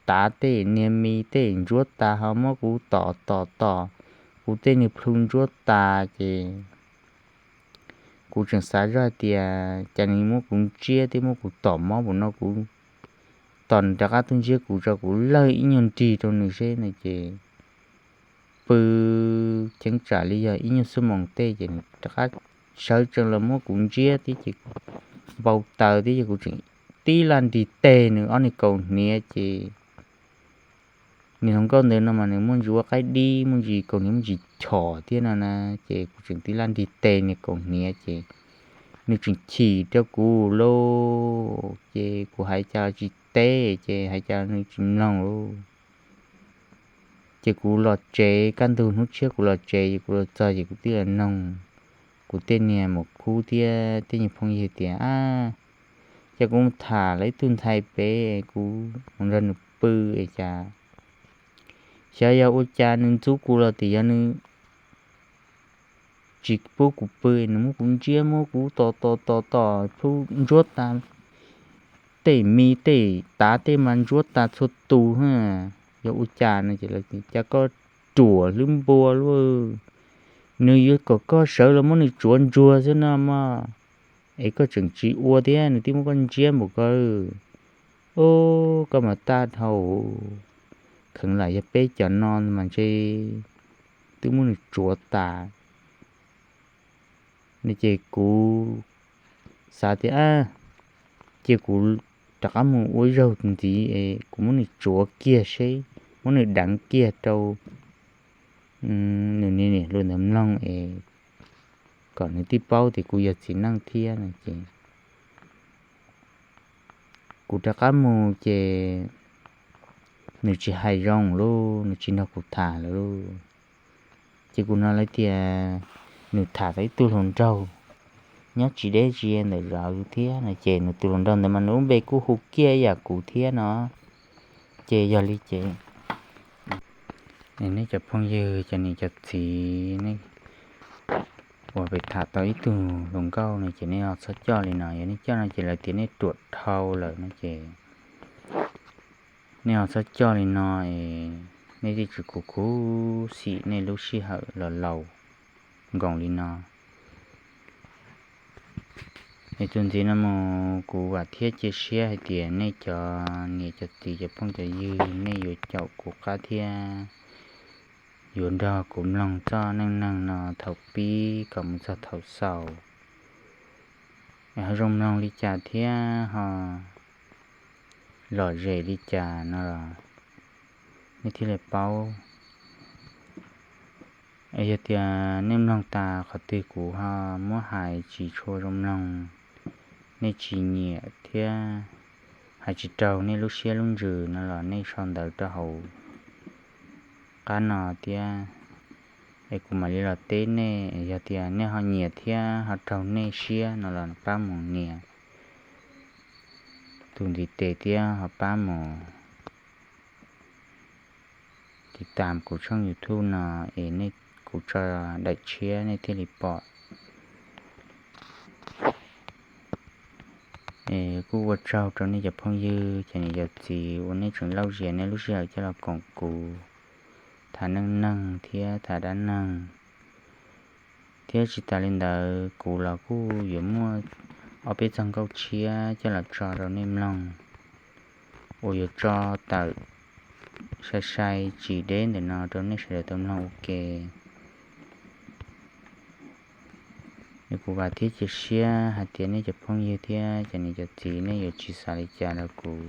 tav tej niag mis tej ntsuab tas, ho muab kuv tom tom tom, kuv tej niag plhu ntsuab tas ces kuv tseem xav zoj tias cas nws muab kuv ntsiab thiab muab kuv tom mob npaum no, kuv tos nws rov qab tuaj ntsiab kuv tso kuv lawg ib nyuag nrig rau nws seb no ces pw cheeb tsam li yog ib nyuag xuab moos tej ces nws rov qab sawv tsees los muab kuv ntsiab thiab ces npau taws thiab ces kuv tseem tib laj nrig teg nws ob niag kaus hniav ces nws hluas nkauj ntawd no mas nws muaj ntsis ua qaib dib, muaj ntsis kaus hniav muaj ntsis chom thiab no na, ces kuv tseem tib laj nrig teg nws kaus hniav ces nws tseem chim rau kuv lauj. Ces kuv hais cas tsis teb ces hais cas nws tsis mloog lauj. Ces kuv los tsev, kaj ntug hnub tshiab kuv los tsev ces kuv los txog ces kuv tij los noog kuv tej niag muam khub thiab tej nyuag phooj ywg tias, a, cas kuv mus tham lawv ib tug ntxhais pem, kuv mus nrog nws pw es cas, xyov yog ua cas nws ntxub kuv los tias yog nws tsis pub kuv pw, nws muab kuv ntsiab, muab kuv tom tom tom tom plhu ntsuab tas, tej mis tej tav tej mas ntsuab tas txhua tus. Yog ua cas no ces lawv tias cas koj ruam hlwb npua lauj, nws yuav kom koj sawv los muab nws tsuav ntsuag xwb no mog, es koj tseem tsis ua thiab nws twb muab koj ntsiab npaum ko. Ub, koj mas tag dhau, kheev lam yog peb cov no mas ntshe twb muab nws tsuav tas. No ces kuv xav tias, cia kuv rov qab mus ua ib zaug ntxiv es kuv muab nws tsuav kiag seb, muab nws deev kiag rau nws niam hluas ntawd mloog es kom nws thiaj paub tias kuv yog txiv neej thiab no ces kuv rov qab mus ces nws tsis hais zoo lauj, nws tsis nrog kuv tham lawm lauj. Ces kuv hnov lawv tias nws tham tau ib tug hluas nraug nyob tsis deb tsis ze ntawm zos thiab no ces nws tus hluas nraug ntawd mas nws lub npe kuj hu kiag ib yam kuv thiab no. Ces yog li ces nej cov phooj ywg, cov niam cov txiv, nej uas pem tham tau ib tug hluas nkauj no ces nej ho txhob coj li no. Yog nej coj no ces lawv tias nej ruam dhau lawm no ces nej ho txhob coj li no es nej thiaj tsis khuv khuv xim nej lub sij hawm los laus nkoos li no. Es tus ntxiv no mus kuv vam thiab cia siab hais tias nej cov niam cov txiv cov phooj cov ywg nej yuav caum kuv qab thiab yuav nrog kuv mloog txoj neej neeg no thaum pib kom mus txog thaum xaus. Es ho zoo mloog li cas thiab ho lom zem li cas no los nej thiaj li paub. Es yog tias nej mloog tas qhov twg kuv ho muab hais tsis tshua zoo mloog, nej tsis nyiam thiab hais tsis raug nej lub siab lub ntsws no los nej sau ntawv rau hauv qab no thiab, es kuv mam li los teb nej. Yog tias nej ho nyiam thiab ho raug nej siab no los pab mus nias tus ntiv tes thiab ho pab mus tiv tam kuv tshooj YouTube no es nej, kuv tso daim tshiab nej thiaj li pom. Es kuj ua tsaug rau nej cov phooj ywg cov niam cov txiv uas nej tseem lauj zias nej lub sij hawm coj los koom kuv tham neej neeg thiab tham dab neeg. Thiab tsis tas li ntawd kuv los kuj yuav muaj ob peb txog nkauj tshiab coj los tso rau nej mloog, uas yuav tso tawm sai sai tsis deb ntawm no rau nej sawv daws tau mloog ua ke. Es kuv vam thiab cia siab hais tias nej cov phooj ywg thiab cov niam cov txiv nej yuav tsis xav li cas rau kuv.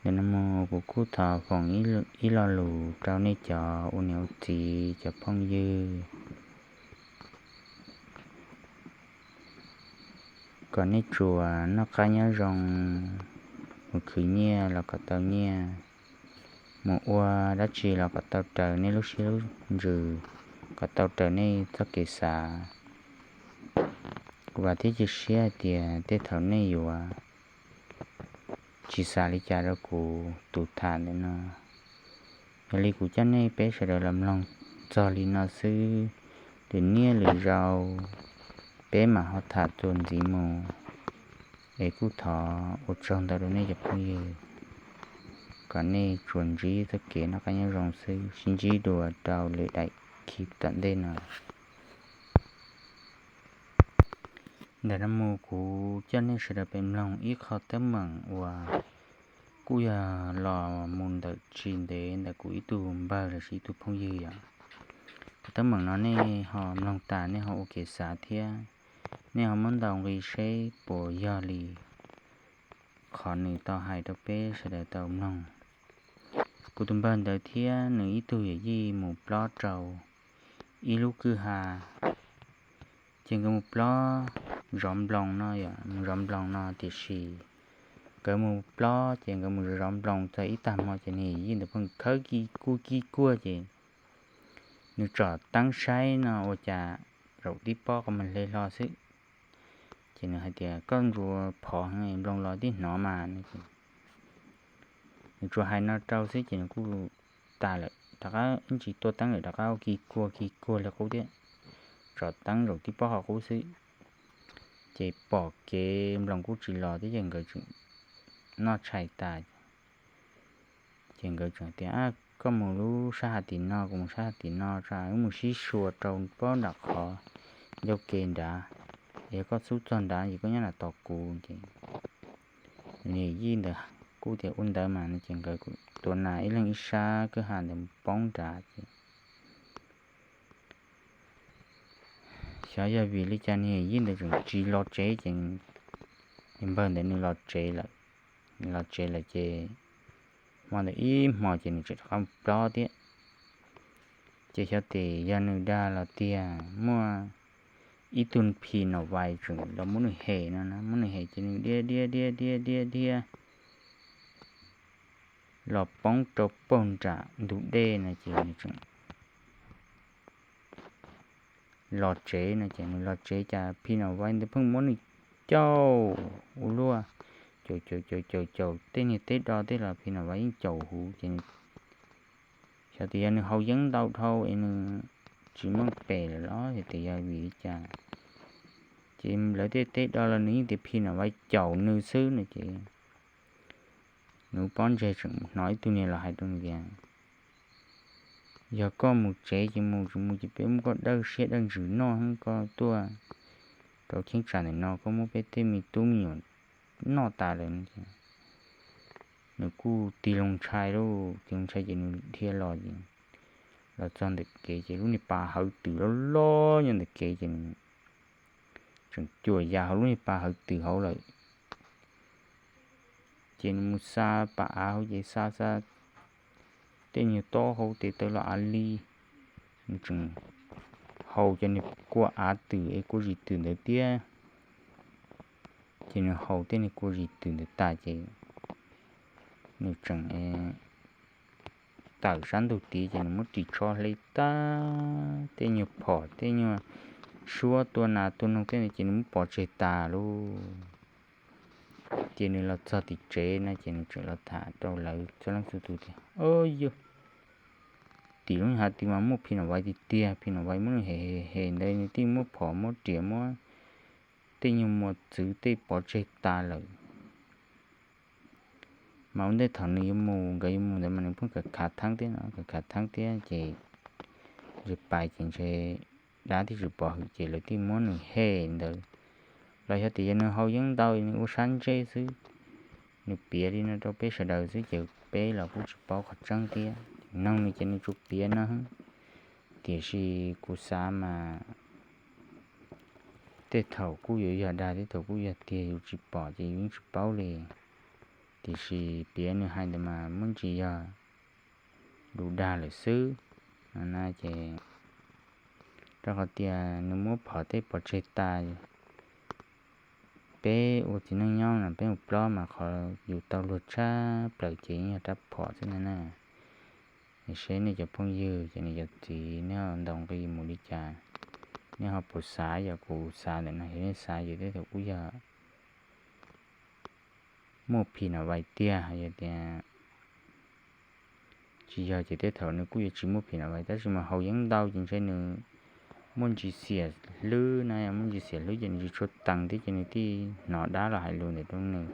Ntawm no mus kuv kuj thov foom ib lo lus rau nej cov ua niam ua txiv cov phooj ywg, kom nej tsuas noj qab nyob zoo, mus khwv nyiaj los kom tau nyiaj, mus ua dab tsi los kom tau raws nej lub siab lub ntsws, kom tau raws nej txoj kev xav. Kuv vam thiab cia siab hais tias tej thaum nej yuav tsis xav li cas rau kuv tus tham ntawm no. Yog li kuv coj nej peb sawv daws los mloog txog li no xwb, lwm niaj lwm zaus peb mam ho tham txuas ntxiv mus. Es kuj thov ua tsaug ntau rau nej cov phooj ywg, kom nej tsuas ntsib txoj kev noj qab nyob zoo xwb, sib ntsib dua rau lwm daim clip tom ntej no. Ntawm no mus kuv coj nej sawv daws pem mloog ib qho teeb meem uas kuj yog los mus ntawm tsis ntev ntawm kuv ib tug npawg lossis ib tug phooj ywg yom. Qhov teeb meem no nej ho mloog tas nej ho ua kev xav thiab nej ho muab ntaus nqi seb puas yog li qhov nws tau hais rau peb sawv daws tau mloog. Kuv tus npawg ntawd thiab nws ib tug yawm yij mus plob rau ib lub kwj ha. Ces nkawd mus plob zov nploos no yom, mus zov nploos no tiam sis nkawd mus plob ces nkawd mus zov nploos txog ib tag hmo ces nws yij ntawd pheej khawb ki kuj ki kuaj ces nws tsom teeb saib no ua cas zaum tib pob qhov muag hle hlo xwb. Ces nws hais tias koj ntsuas phom heev nploos los tib hnov mas no ces nws tsuas hais no rau xwb ces nws kuj tas lawm, rov qab ib ntsis tua teeb lawm rov qab ki kuag ki kuag li qub thiab, tsom teeb zaum tib pob qhov qub xwb. Ces pom kev nploos kuj tsis los thiab ces nkawd tseem noj tshais tas. Ces nkawd tseem tias koj mus lub sab hav tim no kuv mus sab hav tim no, wb mus sib sua rau pob nram qhov ncauj ke nrad, yog koj xub txog nrad ces koj nyob nram tos kuv ces nws yij ntawd kuj tias ua ntawd mas no ces nkawd tuav nas ib leeg ib sab kwj ha ntawd mus poob nrad ces xyov yog vim li cas nws yij ntawd tseem tsis los tsev ces npawg ntawd nws los tsev lawm. Nws los tsev lawm ces hmo ntawd ib hmos ces nws tseem rov qab mus plob thiab. Ces xyov tes yog nws dag los tiag, muaj ib tug phi nom vais tseem los muab nws hem no na, muab nws hem ces nws dhia dhia dhia dhia dhia dhia los poob rau puag nram ntug dej no ces nws tseem los tsev no ces nws los tsev cas phi nom vais ntawd pheej muab nws caum ua luaj, caum caum caum caum caum tej niag teb do tej los phi nom vais yeej caum huv ces xyov tias yog nws haus yeeb ntau dhau es nws tsis meej pem lawm los yog tias yog vim li cas. Ces lawv tej teb do los nws yeej tias phi nom vais caum nws xwb no ces nws pob ntseg tseem hnov ib tug niag los hais rau nws tias yog koj mus tsev ces mus, tsis mus ces peb muab koj dawj siab dawj ntsws noj, koj tuaj rau cheeb tsam ntawm no koj muab peb tej me tub me nyuam noj tas lawm no ces nws kuj tig loo ntshai lauj, tig loo ntshai ces nws dhia los ces los txog ntawm kev ces lub niag pas hawv twm loj loj nyob ntawm kev ces nws tseem cuam yas hauv lub niag pas hawv twm hauv lawm. Ces nws mus xa pas av hauv ces xa xa tej nyuag tob hauv tes taw los av li, nws tseem haus cov niag kua av twm es kua zis twm ntawd thiab. Ces nws haus tej niag kua zis twm ntawd tas ces nws tseem tawm sab ntug tid ces nws muab ris tsho hle tag, tej nyuag phom tej nyuag suab tua nas tua noog tej ntawd ces nws muab pov tseg tas lauj. Ces nws los txog tim tsev no ces nws tseem los tham rau lawv txhua leej txhua tus tias, Au yog, tim lub hav twg mas muaj phim nyuj vais tiag tiag, phim nyuj vais muab nws hem hem ntawd nws thiaj muab phom muab riam muab tej nyuag mos txwv tej pov tseg tas lawm. Mas ua ntej thaum nws yuav mus, nkawd yuav mus ntawd mas nws pheej khav khav theeb thiab no, khav khav theeb thiab ces ntshe pais ces ntshe dab thiaj tsis pov hwm ces lawv thiaj muab nws hem ntawd. Los yog tias yog nws haus yeeb ntau nws ua sab ntsej xwb, nws piav li no rau peb sawv daws xwb ces peb los kuj tsis paub qhov tseeb thiab. Noog nws ces nws tsuas piav no, tiam sis kuv xav mas tej thaum kuj yuav yog dag, tej thaum kuj yog tiag, yus tsis pom ces yus yeej tsis paub li. Tiam sis piav nws hais ntawd mas muaj ntsis yog lus dag lawm xwb no na. Ces rau qhov tias nws muab phom tej pov tseg tas, peb ua txiv neej nyob no peb mus plob mas qhov yus tau luag tshaj plaws ces yeej yog rab phom xwb ntag na. Es seb nej cov phooj ywg ces nws cov txiv nej ho ntaus nqi mus li cas, nej ho puas xav yam kuv xav ntawm no, yog nej xav ces tej thaum kuj yog muaj phim nyuj vais tiag, yog tias tsis yog ces tej thaum nws kuj yuav tsis muaj phim nyuj vais, tab sis mas haus yeeb ntau ces ntshe nws muaj ntsis xiam hlwb na, muaj ntsis xiam hlwb ces nws tsis tshua tees thiab ces nws thiaj hnov dab los hais lus ntawm rau nws.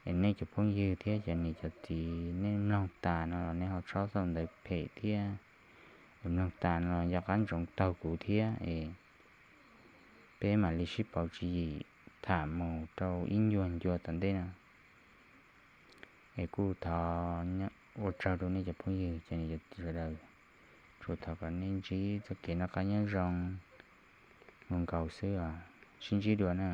Es nej cov phooj ywg thiab cov niam cov txiv nej mloog tas no los nej ho txhob xaus ntawv phem thiab, mloog tas no los nco qab ntsoov taug kuv thiab es peb mam li sib pauv tswv yim tham mus rau ib ncua ncua tom ntej no. Es kuj thov ua tsaug rau nej cov phooj ywg ces nej sawv daws, tsuas thov kom nej ntsib txoj kev noj qab nyob zoo, nkaus nkaus xwb os, sib ntsib dua na.